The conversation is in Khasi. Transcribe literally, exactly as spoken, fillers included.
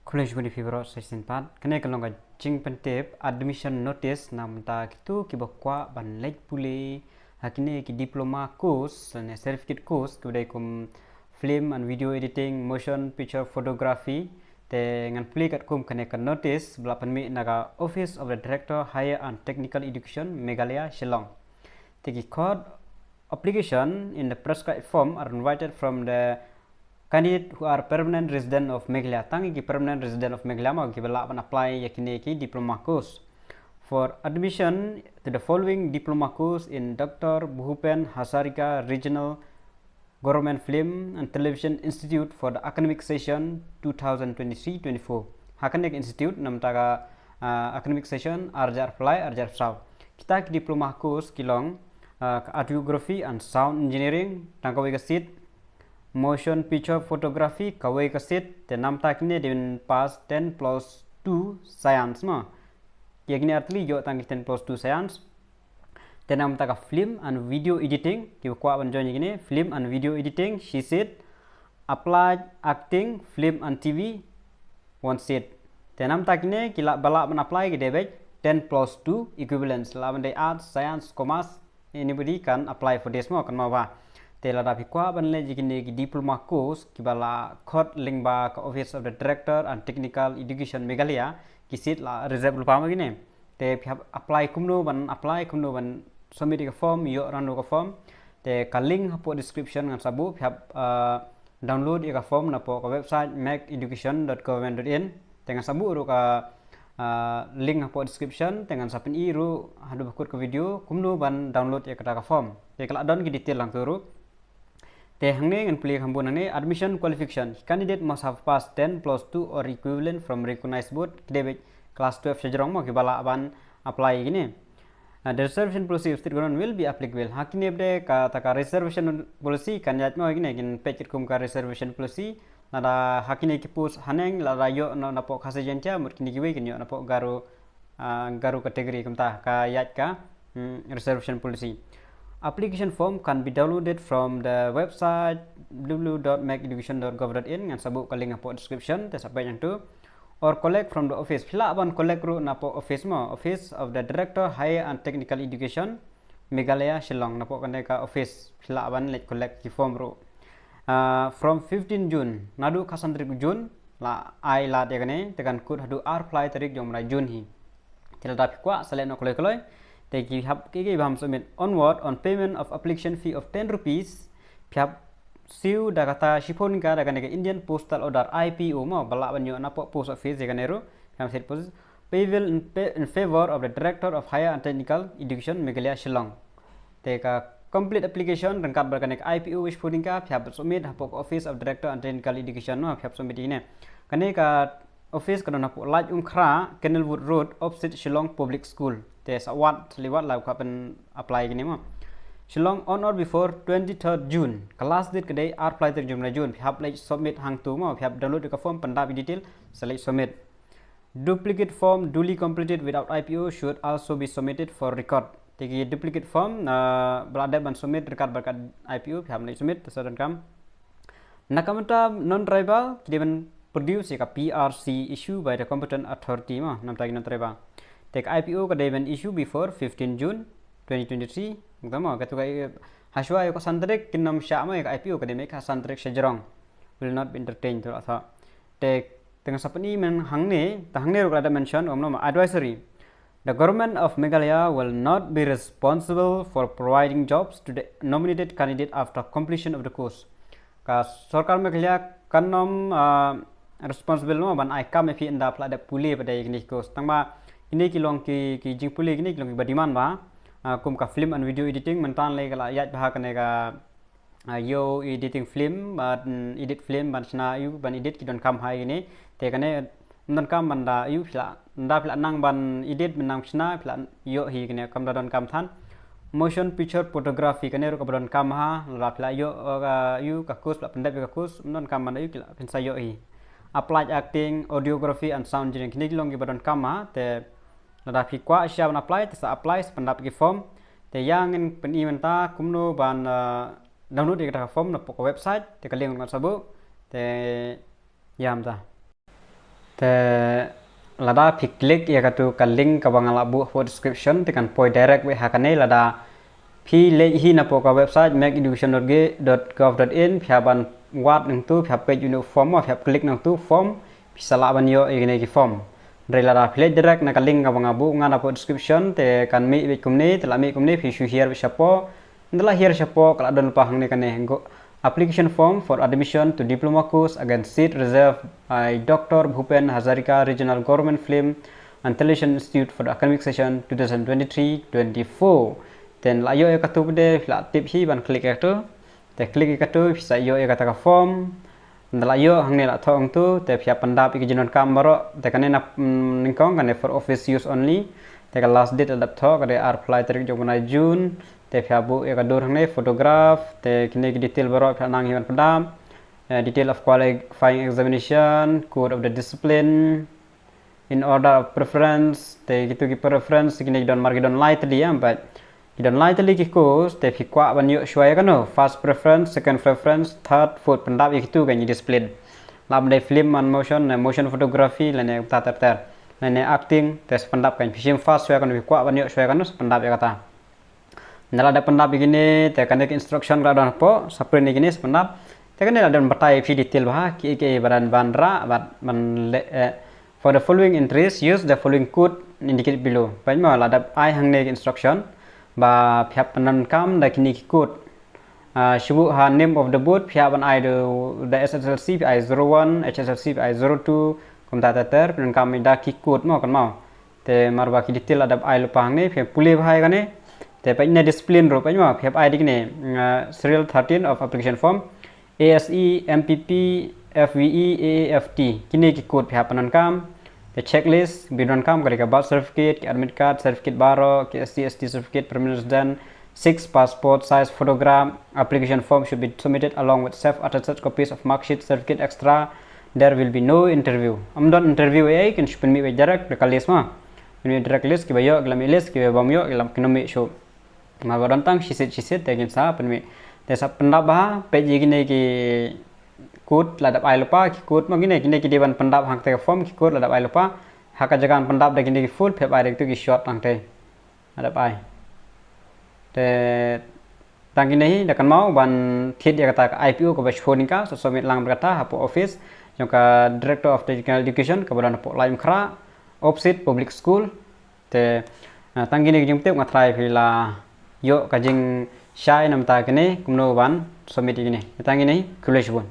Khublei shibun ïa phi baroh sa shisien pat. Kane ka long ka jingpyntip admission notice na bynta kito kiba kwah ban leit pule ha kine ki diploma course ne certificate course kiba dei kum film and video editing, motion picture photography. Te ngan pule katkum kane ka notice ba la pynmih na ka Office of the Director, Higher and Technical Education, Meghalaya, Shillong. Te ki khot: application in the prescribed form are invited from the candidate who are permanent resident of Meghalaya. Tang ki permanent resident of Meghalaya mo kiba lah ban apply ïa kine ki diploma course. For admission to the following diploma course in Doctor Bhupen Hazarika Regional Government Film and Television Institute for the academic session two thousand twenty-three twenty-four. Ha kane ka institute na bynta ka, ah, academic session ar hajar arphew lai ar hajar arphew saw. Kita ki diploma course ki long, ah, ka audiography and sound engineering, tang kawei ka seat, motion picture photography, kawei ka seat, te na bynta kine dei ban pass ten plus two science mo. Ïa kine artylli ïoh tang ki ten plus two science. Te na bynta ka film and video editing, kiba kwah ban join ïa kine, film and video editing, shi seat, applied acting, film and T V, one seat. Te na bynta kine ki lah, ba lah ban apply ki dei beit ten plus two equivalence, lah ban dei arts, science, commerce, anybody can apply for this mo, kan mo ba. Te lada phi kwah ban leh ïa kine ki diploma course kiba la khot lyngba ka Office of the Director and Technical Education Meghalaya, ki seat la reserve lypa mo kine. Te phi hap apply kumno ban apply, kumno ban submit ïa ka form, ïoh rano ka form. Te ka link hapoh description ngan sa buh, phi hap, ah, download ïa ka form napoh ka website meg education dot government dot in. Te ngan sa buh ruh ka, ah, link hapoh description, te ngan sa pyni ruh haduh ba kut ka video kumno ban download ïa kata ka form. Te ka la don ki detail hangto ruh. Te hangne ngan pule kham bun hangne: admission qualification. Candidate must have passed ten plus two or equivalent from recognized board. Ki dei beit class twelve shajrong mo kiba lah ban apply ïa kine. Uh, the reservation policy of state government will be applicable. Ha kine ba dei kata ka reservation policy kan ïaid mo ïa kine, kin peit katkum ka reservation policy. Lada ha kine ki post haneng lada ïoh na, napoh Khasi Jaiñtia, mut kine kiwei kin ïoh napoh Garo, ah, Garo category, kumta ka ïaid ka, hmm, reservation policy. Application form can be downloaded from the website w w w dot meg education dot gov dot in, ngan sa buh ka link hapoh description, te sa peit hangto. Or collect from the office. Phi lah ban collect ruh napoh office mo, Office of the Director, Higher and Technical Education, Meghalaya, Shillong, napoh kane ka office phi lah ban leit collect ki form ruh. Ah, from fifteen June, naduh khatsan tarik June, la ai lad ïa kane, te kan kut haduh arphew lai tarik jong u bnai June hi. Te lada phi kwah sa leit noh kloi kloi, te ki hap, ki, ki hap submit onward on payment of application fee of ten rupees, phi hap siew da kata shiphew tyngka da kane ka Indian Postal Order, I P O mo, ba lah ban ïoh napoh post office ïa kane ruh, phi hap siew post, payable in, pa-, in favor of the Director of Higher and Technical Education, Meghalaya, Shillong. Te ka complete application ryngkat bad kane ka I P O shiphew tyngka phi hap submit hapoh ka Office of Director and Technical Education mo, phi hap submit ïa kine. Kane ka office ka don hapoh Laitumkhrah, Candlewood Road, opposite Shillong Public School. Te sa wad, sa leit wad la kwah ban apply ïa kine mo. Shillong, on or before twenty-third June. Ka last date ka dei arphew lai tarik jong u bnai June. Phi hap leit submit hangto mo, phi hap download ïa ka form, pyndap ïa detail, sa leit submit. Duplicate form duly completed without I P O should also be submitted for record. Te ki duplicate form, ah, ba la dep ban submit ryngkat bad ka I P O, phi hap leit submit, te sa donkam. Na ka bynta non-tribal, ki dei ban produce ïa ka P R C issue by the competent authority mo, na bynta ki non-tribal. Te ka I P O ka dei ban issue before fifteen June twenty twenty-three. Ngan mo, katu ka, eh, hashwa ïa ka san tarik kin ym shah mo ïa ka I P O, ka dei ban ïa ka san tarik shajrong. Will not be entertained, tu la sa. Te, te ngan sa pyni mynta hangne, te hangne ruh ka la dep mention, um, no, advisory. The government of Meghalaya will not be responsible for providing jobs to the nominated candidate after completion of the course. Ka sorkar Meghalaya kan ym, ah, responsible mo ban ai kam ïa phi ynda phi la dep pule pat ïa kine ki course. Tang ba kine ki long ki, ki jingpule kine ki long kiba demand ba, ah, kum ka film and video editing, mynta lei ka la ïaid bha kane ka, ah, ïoh editing film, ban edit film, ban shna ïoh, ban edit, ki donkam ha ïa kine. Te kane ym donkam ban da ïoh phi la, ynda phi la nang ban edit, ban nang shna, phi la ïoh hi kine, kam da donkam than. Motion picture photography, kane ruh kaba donkam ha, lada phi la ïoh, ah, ïoh ka course, la pyndep ïa ka course, ym donkam ban da ïoh, ki la, phin sa ïoh hi. Applied acting, audiography and sound engineering, kine ki long kiba donkam ha, te lada phi kwah shisha ban apply, te sa apply, sa pyndap ïa ki form. Te ïa ngin pyni mynta kumno ban, ah, download ïa kata ka form napoh ka website, te ka link ngan sa buh. Te ïa mynta. Te lada phi click ïa katu ka link kaba nga la buh hapoh description, te kan poi direct beit ha kane. Lada phi leit hi napoh ka website make education dot gov dot in, phi hap ban wad nangtu, phi hap peit ïa une u form, phi hap click nangtu form, phi sa lah ban ïoh ïa kine ki form. Hynrei lada phi leit direct na ka link kaba nga buh nga napoh description, te kan mih beit kumne, te la mih kumne, phi shu hiar beit shapoh. Ynda la hiar shapoh, ka la don lypa hangne kane, go, application form for admission to diploma course against seat reserved by Doctor Bhupen Hazarika Regional Government Film and Television Institute for the academic session twenty twenty-three twenty-four. Te la ïoh ïa katu pat, phi la tip hi ban click ïa katu. Te click ïa katu, phi sa ïoh ïa kata ka form. Ynda la ïoh hangne la thoh hangtu, te phi hap pyndap ïa ki jingdonkam baroh. Te kane na, mm, nyngkong kane for office use only. Te ka last date la dep thoh, ka dei arphew lai tarik jong u bnai June. Te phi hap buh ïa ka dur hangne, photograph, te kine ki detail baroh phi hap nang hi ban pyndap. Eh, detail of qualifying examination, code of the discipline, in order of preference, te kitu ki preference kine ki don, mar ki don lai tylli, ïa, but ki don lai tylli ki course, te phi kwah ban ïoh shuwa ïa kano, first preference, second preference, third, fourth, pyndap ïa kitu kan ïa discipline. Lada dei film and motion, ne motion photography, lane kumta ter ter, lane acting, te sa pyndap kan, phi shim first shuwa ïa kano, phi kwah ban ïoh shuwa ïa kano, sa pyndap ïa kata. Ynda la dep pyndap ïa kine, te kane ka instruction ka la don hapoh, sa print ïa kine, sa pyndap. Te kane la don batai phi detail bha, kiei kiei ba dei ban rah, bad ban leh, eh, for the following entries, use the following code indicated below. Peit mo, la dep ai hangne ka instruction ba phi hap pyndonkam da kine ki code. Ah, shu buh ha name of the board, phi hap ban ai da, da S S L C, phi ai zero one, H S L C, phi ai zero two, kumta ter ter, pyndonkam da ki code mo, kan mo. Te mar ba ki detail la dep ai lypa hangne, phi pule bha ïa kane. Te peit na discipline ruh, peit mo, phi hap ai da kine, mm, ah, serial thirteen of application form, A S E, M P P, F V E, A A F T. Kine ki code phi hap pyndonkam. Te checklist, phi pyndonkam ka dei ka birth certificate, ki admit card, certificate baroh, ki S C S T certificate, permanent resident, six passport size photograph, application form should be submitted along with self attested copies of mark sheet, certificate, et cetera. There will be no interview. Ym don interview ei ei, kin shu pynmih beit direct da ka list mo. Pynmih direct list, kiba ïoh ki la mih list, kiba bym ïoh ki la, kin ym mih shuh. Mar ba don tang shisit shisit te kin sa pynmih. Te sa pyndap bha, peit ïa kine ki code la dep ai lypa, ki code mo kine, kine ki dei ban pyndap ha kata ka form, ki code la dep ai lypa. Ha ka jaka ban pyndap da kine ki full, phi hap ai da kitu ki short tang te. La dep ai. Te tang kine hi, da kan mo ban thied ïa kata ka I P O kaba shiphew tyngka, sa submit lang bad kata hapoh office jong ka Director of Technical Education kaba don hapoh Laitumkhrah, opposite Public School. Te, ah, tang kine ki jingtip, nga tharai phi la ïoh ka jingshai namar kine kumno ban submit ïa kine. Tang kine hi, khublei shibun.